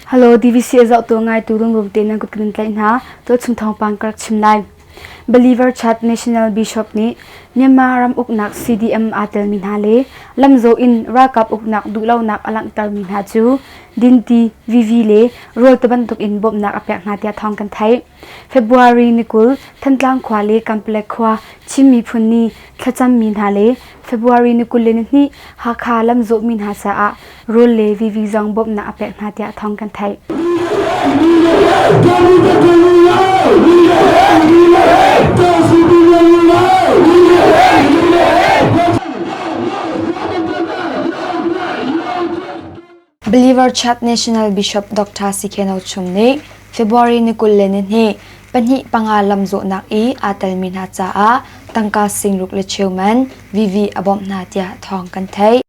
Hello DVC a zohtu ngaitu lunglawm te nan kut kan in tlaih hna. Tuachung thawngpang ka rak chim lai. Believer Church National Bishop nih Myanmar ram uknak CDM aa telmi hna le lamzawh in ralkap uknak duhlonak a langhtermi hna cu dinti, VV le rawl tibantuk in bawmhnak a pek hna tiah thawng kan theih. February ni 20 Thantlang khua le Kanpalet khua Chin miphun nih thlacammi hna le February ni 22 Hakha lamzawhmi hna caah rawl le VV zong bawmhnak a pek hna tiah thawng kan theih. Believer Church National Bishop Dr. Sikheno Chum nih February ni 22 pahnih panga lamzawhnak i aa telmi hna caah tangka singruk le cheu man VV a bawmh hna tiah thawng kan theih.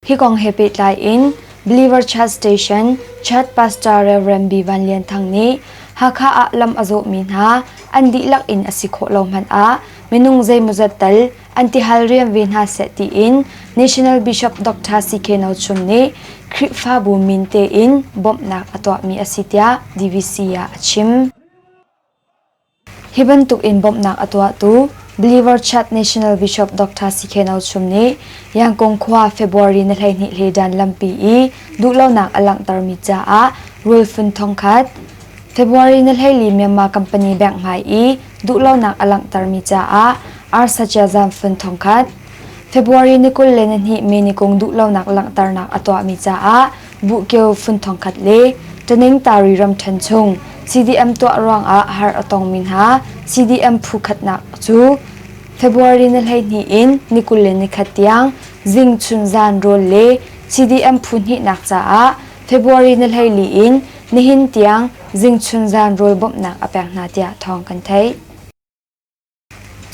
Hi kong he pehtlai in Believer Church Station Church Pastor Rev. B. Van Lian Thang nih Hakha ah lam a zawhmi hna an dihlak in a si khawh lo hmanh ah minung zeimawzat tal an tihal riam ve hna seh tiin National Bishop Dr. C.K. No Chum nih Khrihfabu min tein bawmhnak a tuahmi a si tiah DVC ah a chim. Hi bantuk in bawmhnak a tuahtu Believer Church National Bishop Dr. C.K. No Chum nih Yangkung khua February ni 12 hledan lampi i duhlonak a langhtermi caah rulfun thongkhat, February ni 14 Myanmar Company bank hmai i duhlonak a langhtermi caah arsa ciazam fun thongkhat, February ni 22 Menikung duhlonak langhternak a tuahmi caah Buhkio fun thongkhat le Taningtari ramṭhen chung CDM tuah ruangah har a tongmi hna CDM phu khatnak cu February ni 12 in ni 21 tiang zing chun zan rawl le CDM phu hnihnak caah February ni 14 in nihin tiang zing chun zan rawl bawmhnak a pek hna tiah thawng kan theih.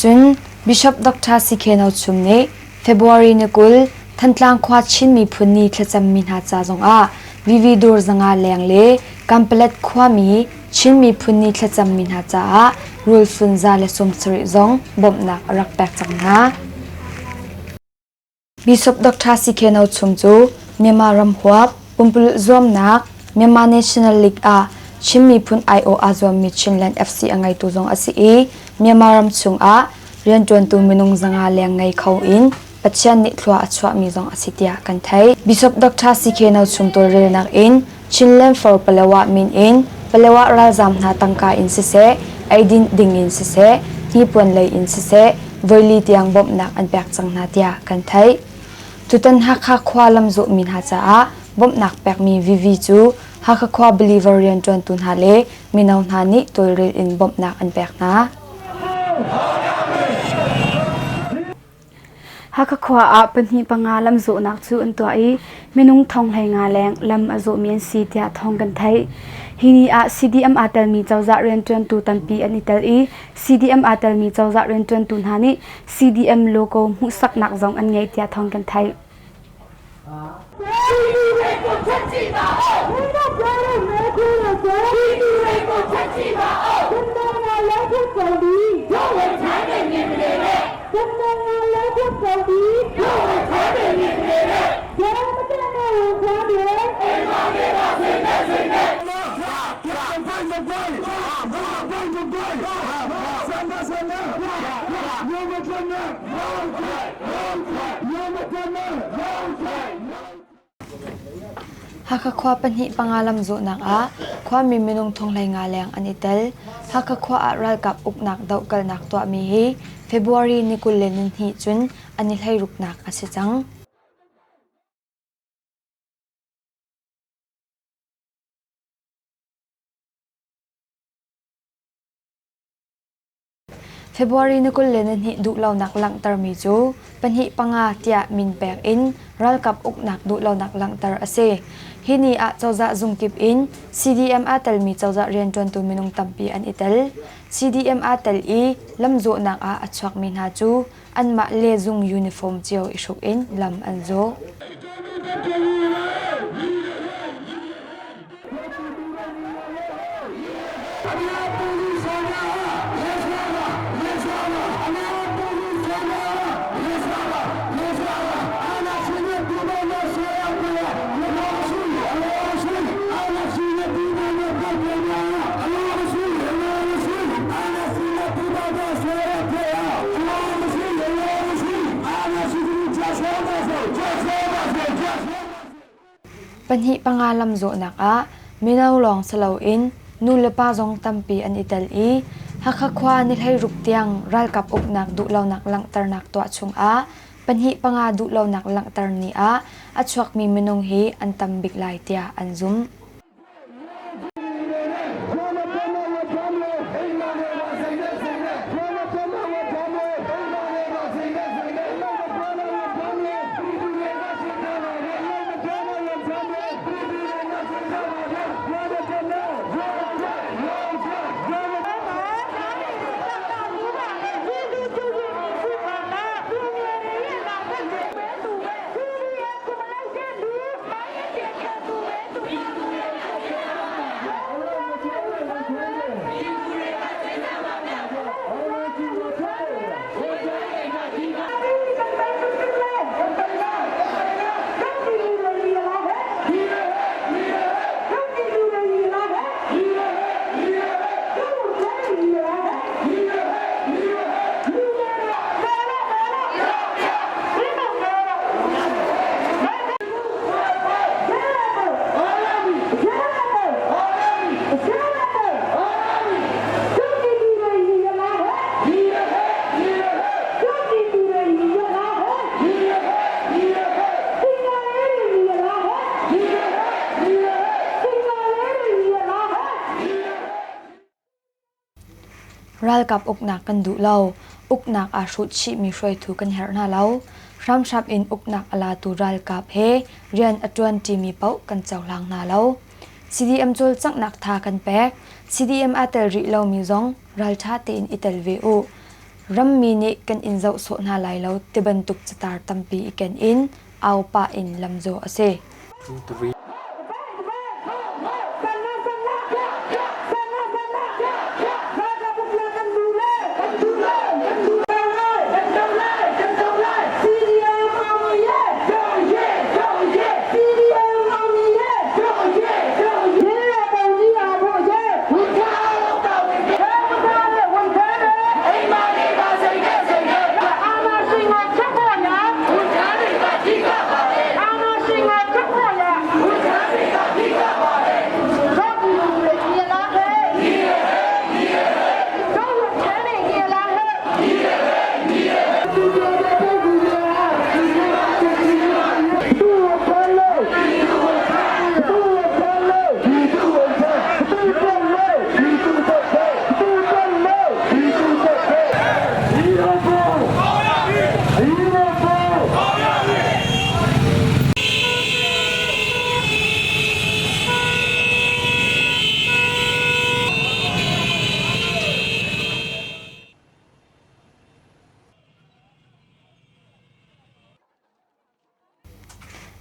Cun Bishop Dr. C.K. No Chum nih February ni 20 Thantlang khua Chin miphun ni thlacammi hna ca zongah VV dur zanga leng le Kanpalet khuami Chin miphun ni thlacammi hna caah rulfun za le 70 zong bawmhnak a rak pek cang hna. Bishop Dr. C.K. No Chum cu Myanmar ram huap pumpululh zuamnak Myanmar National League ah Chin miphun aiawh aa zuammi Chinland FC a ngeitu zong a si i Myanmar ram chungah rianṭuantu minung 500 leng ngei kho in Pathian nih thlua a chuahmi zong a si tiah kan theih. Bishop Dr. C.K. No Chum tawlrelnak in Chinland for Palawa min in Palawa ralzaam hna tangka in siseh, eidin ding in siseh, hnipuan lei in siseh, voili tiang bawmhnak an pek cang hna tiah kan theih. Tutan Hakha khua lamzawhmi hna caah bawmhnak pekmi VV cu Hakha khua believer rianṭuantu hna le mino hna nih tawlrel in bawmhnak an pek hna. Hakha khua ah pahnih panga lamzawhnak cu an tuah i minung thong 15 leng lam a zawhmi an si tiah thawng kan theih. Hi ni ah CDM aa telmi cozah rianṭuantu tampi an i tel i CDM aa telmi cozah rianṭuantu hna nih CDM logo hmuhsaknak zong an ngei tiah thawng kan theih. Hakha khua pahnih panga lamzawhnak ah khuami minung thong 15 leng an i tel. Hakha khua ah ralkap uknak dohkalnak tuahmi hi February ni 22 cun an i hleiruknak a si cang. February ni 22 duhlonak langhtermi cu pahnih panga tiah min pek in ralkap uknak duhlonak langhter a si. Hi ni ah cozah zungkip in CDM aa telmi cozah rianṭuantu minung tampi an i tel. CDM aa tel i lamzawhnak ah a chuakmi hna cu anmah le zung uniform cio i hruk in lam an zawh. Pahnih panga lamzawhnak ah mino lawng si loin nu le pa zong tampi an i tel i Hakha khua ni 16 tiang ralkap uknak duhlonak langhternak tuah chungah pahnih panga duhlonak langhter ni ah a chuakmi minung hi an tam bik lai tiah an zumh. Ralkap uknak kan duh lo. Uknak aa hrut chihmi hruaitu kan herh hna lo. Hramhram in uknak a latu ralkap he rian a ṭuanṭimi paoh kan cohlang hna lo. CDM cawlcanghnak tha kan pek. CDM aa tel rih lomi zong ralṭha tein i tel ve u. Rammi nih kan in zoh sawh hna lai lo tibantuk catar tampi i ken in au pah in lamzawh a si.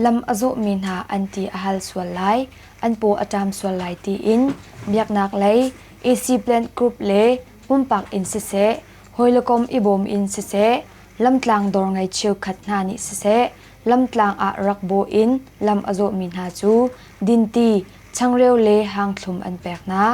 Lam a zawhmi hna an ti a hal sual lai, an paw a ṭam sual lai tiin biaknak lei, AC Plant Group le pumpak in siseh, hawi le kom i bawm in siseh, lamtlang dawr ngei cheukhat hna nih siseh, lamtlang ah rak bawh in lam a zawhmi hna cu dinti, changreu le hangthlum an pek hna.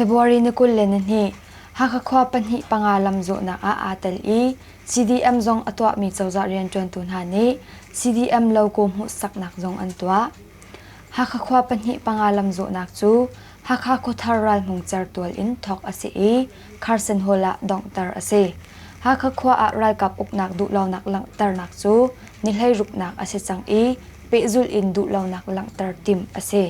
February ni 22, Hakha khua pahnih panga lamzawhnak ah aa tel i CDM zong a tuahmi cozah rianṭuantu hna nih CDM logo hmuhsaknak zong an tuah. Hakha khua pahnih panga lamzawhnak cu Hakha khuathar ralhmung certual in thawk a si i Carson Hall ah donghter a si. Hakha khua ah ralkap uknak duhlonak langhternak cu ni hleiruknak a si cang i pehzulh in duhlonak langhter timh a si.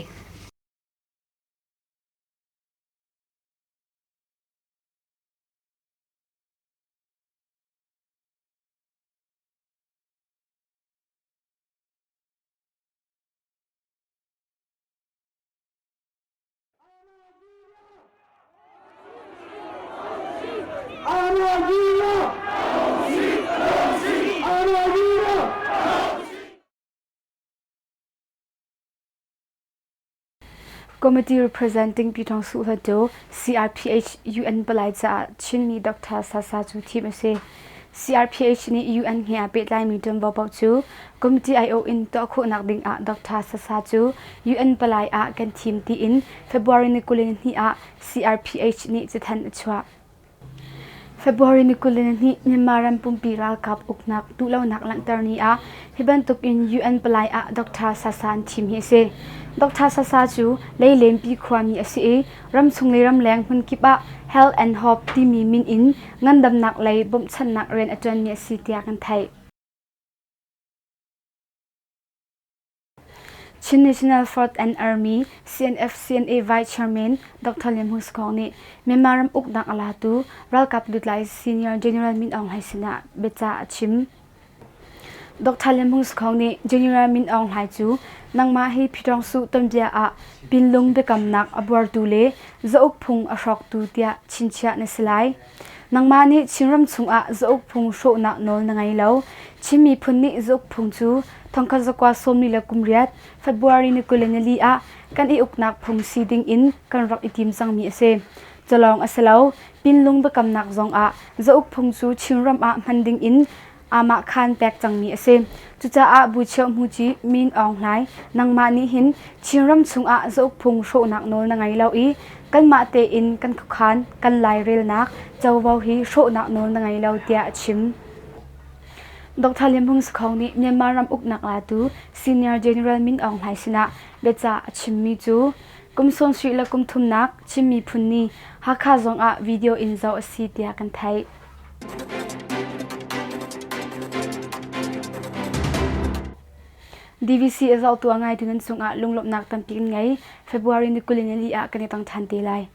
Committee representing Pyithawng Suhhlattu CRPH UN palai caah Chinmi Doctor Sasa cu thim a si. CRPH nih UN he aa pehtlaimi ṭuanvo paoh cu committee aiawh in tuah khawhnak ding ah Doctor Sasa cu UN palai ah kan thim tiin February ni 22 ah CRPH nih cathanh a chuah. February ni 22 Myanmar ram pumpi ralkap uknak duhlonak langhter ni ah hi bantuk in UN palai ah Dr. Sasa an thim hi a si. Dr. Sasa cu Leilenpi khuami a si i ramchung le ramleng hmunkip ah Health and Hope timi min in ngandamnak lei bawmhchanhnak rian a ṭuanmi a si tiah kan theih. Chin National Front and Army CNF-CNA Vice Chairman Dr. Lian Hmung Sakhong nih Myanmar ram uknak a latu ralkap lutlai Senior General Min Aung Hlaing sinah biacah a chim. Dr. Lian Hmung Sakhong nih General Min Aung Hlaing cu nangmah hi Phitawngsuh tonbia ah pinlung biakamnak a buartu le zauk phung a hrawktu tiah chinchiah na si lai. Nangmah nih Chinram chungah zauk phung hrawhnak nawl na ngei lo. Chin miphun nih zauk phung cu thongkhat zakua sawmli le kum riat February ni 24 ah kan i uknak phung si ding in kan rak i tim cangmi a si. Culawng a si lo, Pinlung biakamnak zong ah zauk phung cu Chinram ah hman ding in aamahkhan pek cangmi a si. Cucaah Bucheu Hmuci Min Aung Hlaing nangmah nih hin Chinram chungah zauk phung hrawhnak nawl na ngei lo i kanmah tein kan khuakhan kan lairelnak covo hi hrawhnak nawl na ngei lo tiah a chim. Dr. Lian Hmung Sakhong nih Myanmar ram uknak latu Senior General Min Aung Hlaing sinah biacah a chimmi cu kum sawmsarih le kum thumnak Chin miphun ni Hakha zongah video in zoh a si tiah kan theih. DVC a zohtu a ngaitu nan cungah lunglawmhnak tampi kan ngei. February ni 24 ah kan i tong ṭhan te lai.